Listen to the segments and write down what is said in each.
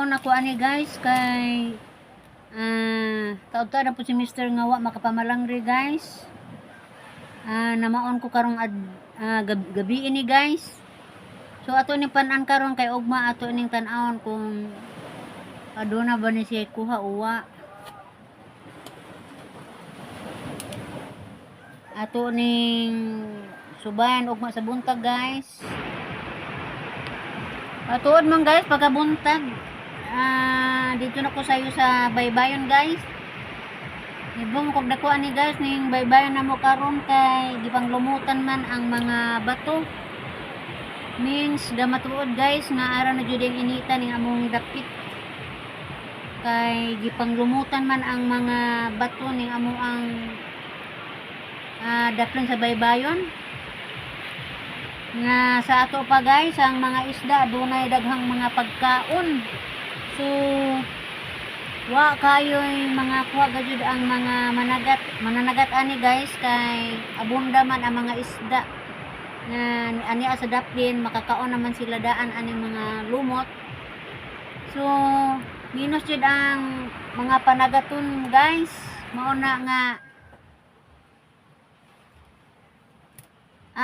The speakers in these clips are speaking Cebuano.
Namaon ako ani, guys, kay taud-taud na po si Mr. nga wa makapamalangri, guys. Namaon ko karong gabi ini, guys. So ato ning pan-an karon kay ugma ato ning tan-awon kung aduna ba ni siya kuha uwa. Ato ning subayan ugma sa buntag, guys. Patuod man, guys, pagkabuntag. Dito na ko sayo sa baybayon, guys. Ibong kog dako ani, guys, ning baybayon na mo karon kay gipanglumutan man ang mga bato. Means gamatuod, guys, nga ara na jud ang inita ning among dapit. Kay gipanglumutan man ang mga bato ning amo ang daplin sa baybayon. Nga sa ato pa, guys, ang mga isda dunay daghang mga pagkaon. So wa kayo'y mga kuha gajud ang mga managat mananagat ani, guys, kay abunda man ang mga isda nga ani sa daplin, makakaon naman sila daan aning mga lumot. So minus jud ang mga panagaton, guys. Mao na nga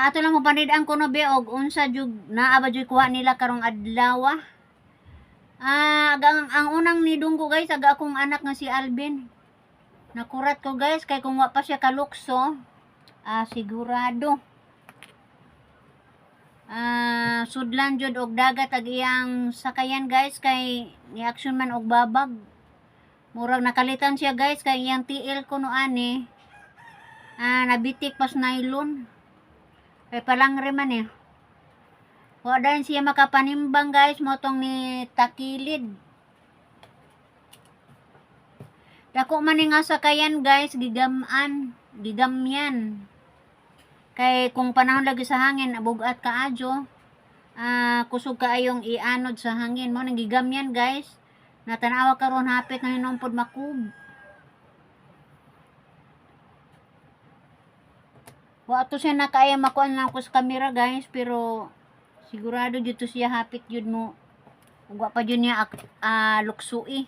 ato lang mo panid-an kuno be og unsa jud naa ba jud kuha nila karong adlaw. Ang unang nidunggo, guys, aga akong anak nga si Alvin. Nakurat ko, guys, kay kung wa pa siya kalukso, sigurado. Sudlan jud og dagat ag iyang sakayan, guys, kay ni action man og babag. Murag nakalitan siya, guys, kay iyang tiil kuno ani. Nabitik pas nylon. Kay palangre man eh. Wa dayon siya makapanimbang, guys, motong ni takilid. Dako man ni nga sakayan, guys, gigaman, gigamyan. Kay kung panahon lagi sa hangin, bugat kaadyo, kusog kaayong ianod sa hangin. Mo nang gigamyan, guys. Natanawa karon hapit na hinumpod makub. Wa to siya nakaaya makuan lang ko sa kamera, guys, pero sigurado dito siya hapit jud mo. Ug wa pa jud niya luksui.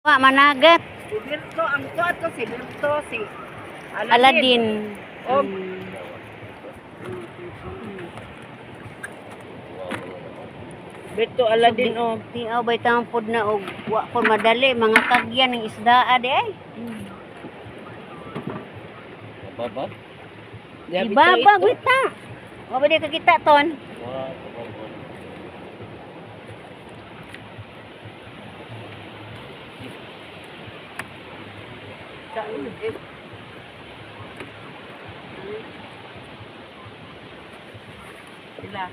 Wa managat. Si Berto, ang kuha to si Berto, si Aladin. Aladin. Og Berto Aladin og Tiaw bay tampod na og wa ko madali mga kagyan ng isdaa di ay. Babag? Ibabag wita. Wa ba di ka kita ton? Wa, babag. Sila.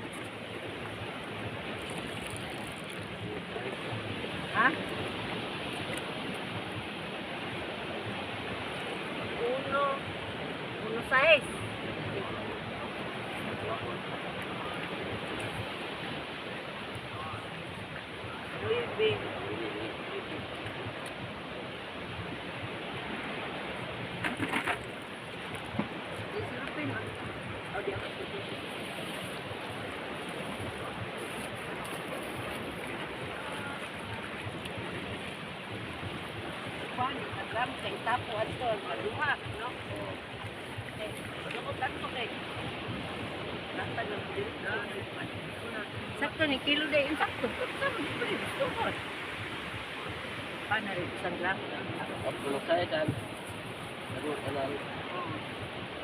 Ha? Uno, uno size. Nueve. Kuan, agram kay tapo adto ang maduha, no? Eh, lukot adto kay nasa ng diri. Sakto ni kilo day sakto. Sakto. Paano rin isang gram? Ang saya kan. Ano kanan?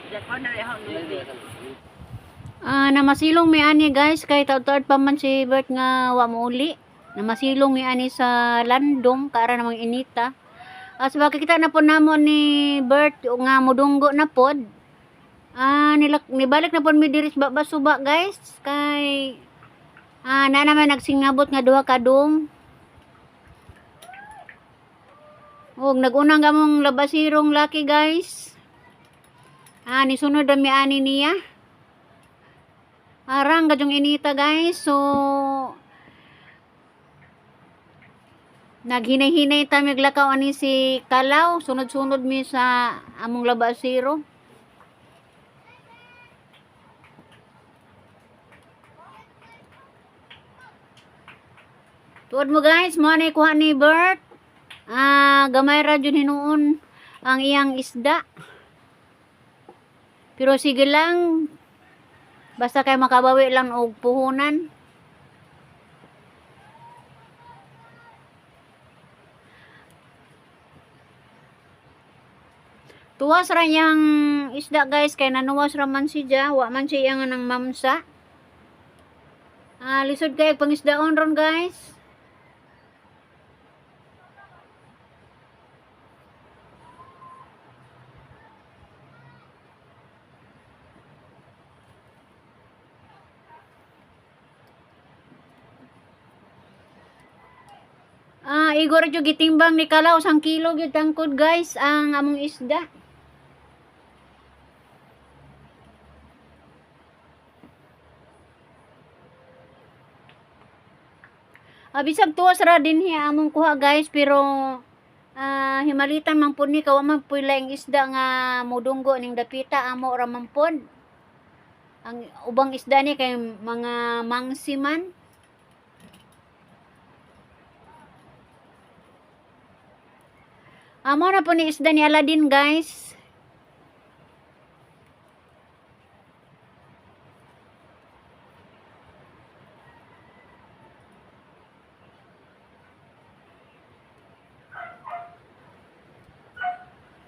Diyan ko na rin ako nueve. Namasilong mi ani, guys, kay taud-taud pa man si Bert nga wa mo uli. Namasilong mi ani sa landong kaara namang inita. As kita na po namo ni Bert nga mudunggo na pod. Nilak nibalik na pod mi diri sa Basuba, guys, kay na naman nagsingabot nga duha ka dong. Og nagunang gamong labasirong laki, guys. Nisunod ra mi ani niya. Arang gadyong inita, guys. So naghinay-hinay ta miglakaw ani si Kalaw, sunod-sunod mi sa among labasiro. Tuod mo, guys, mo na kuha ni Bert. Ah, gamay ra jud hinuon ang iyang isda. Pero sige lang, basta kay makabawi lang og puhunan. Tuwas ra niyang isda, guys, kay nanuwas ra man siya, wa man siya nga nang mamsa. Ah, lisod kay pangisdaon ron, guys. Ah, igor jud gitimbang ni Kalaw, 1 kilo gyud tangkod, guys, ang among isda. Ah, bisag tuwas ra din hiya among kuha, guys, pero himalitan man pud ni kawa man puy laing isda nga mudunggo ning dapita, amo ra man pod. Ang ubang isda ni kay mga mangsiman. Amo na po ni isda ni Aladdin, guys.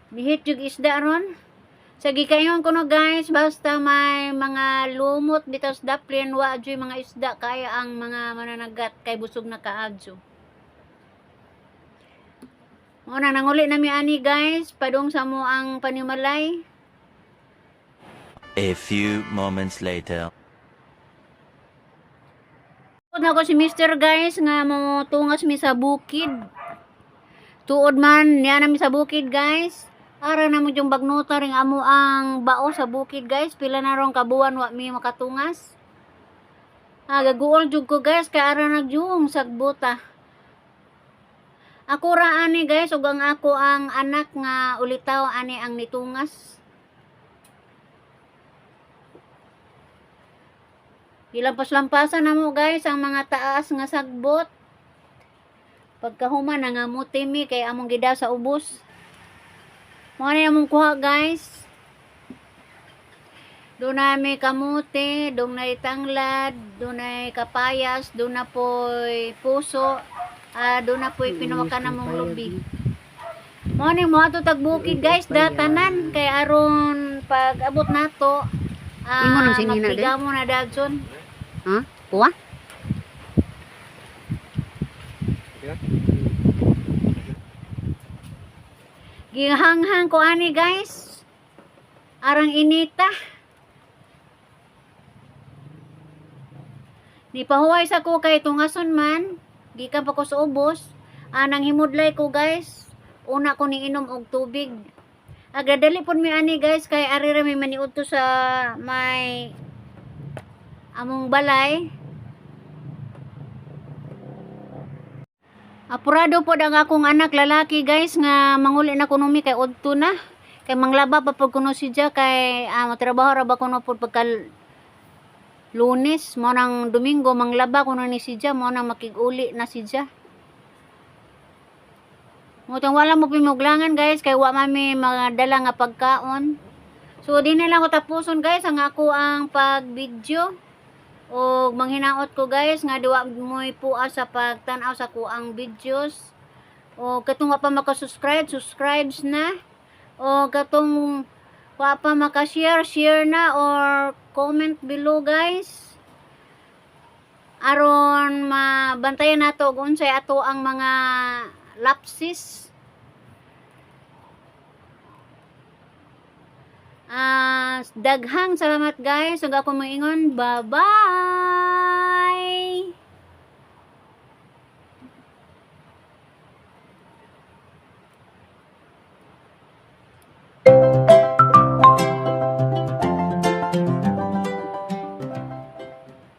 Bihit yung isda ron. Sa gikayon ko no, guys, basta may mga lumot dito sa daplin, wa adyo'y mga isda kaya ang mga mananagat kay busog na kaadyo. Mao na nanguli nami ani, guys, padung sa mo ang panimalay. A few moments later. Tuod na ko si Mr. guys nga mo tungas mi sa bukid. Tuod man niya nami sa bukid, guys. Ara na mo yung bagnuta ring amo ang bao sa bukid, guys. Pila na rong kabuan wa mi makatungas. Ah, gaguol jud ko, guys, kay ara na jung sagbota. Ako ra ani, guys, ug ang ako ang anak nga ulitaw ani ang nitungas. Gilampas-lampasan na mo, guys, ang mga taas nga sagbot. Pagkahuman nangamuti mi kay among gida sa ubos. Mao na among kuha, guys. Doon na may kamuti, doon na tanglad, doon na kapayas, doon na po'y puso, doon na po'y pinuwakan na mong lubi. Mao ni mo ato tagbukid, guys, datanan kay aron pag abot nato, Imo nang sinina, de? magpigamo na dagson. Ha? Kuha? Gihanghang ko ani, guys. Arang inita. Ni pahuway sa ko kay tungason man. Gikan pa ko sa ubos. Anang himudlay ko, guys. Una ko niinom og tubig. Agradali pud mi ani, guys, kay ari ra may maniudto sa may among balay. Apurado pod ang akong anak lalaki, guys, nga manguli na kuno mi kay udto na. Kay manglaba pa pud kuno siya kay matrabaho ra ba kuno pud pagka Lunes, mo nang Domingo manglaba kuno ni siya, mo nang makig-uli na siya. Mutang wala mo pimuglangan, guys, kay wa mami mga dala nga pagkaon. So di na lang ko tapuson, guys, ang ako ang pag-video. O manghinaot ko, guys, nga duwa mo'y pua sa pagtan-aw sa kuang videos. O katong wa pa maka-subscribe, subscribes na. O katong wa pa maka-share, share na or comment below, guys. Aron mabantayan nato og unsay ato ang mga lapses. Ah, daghang salamat, guys. Ug ako moingon, bye-bye.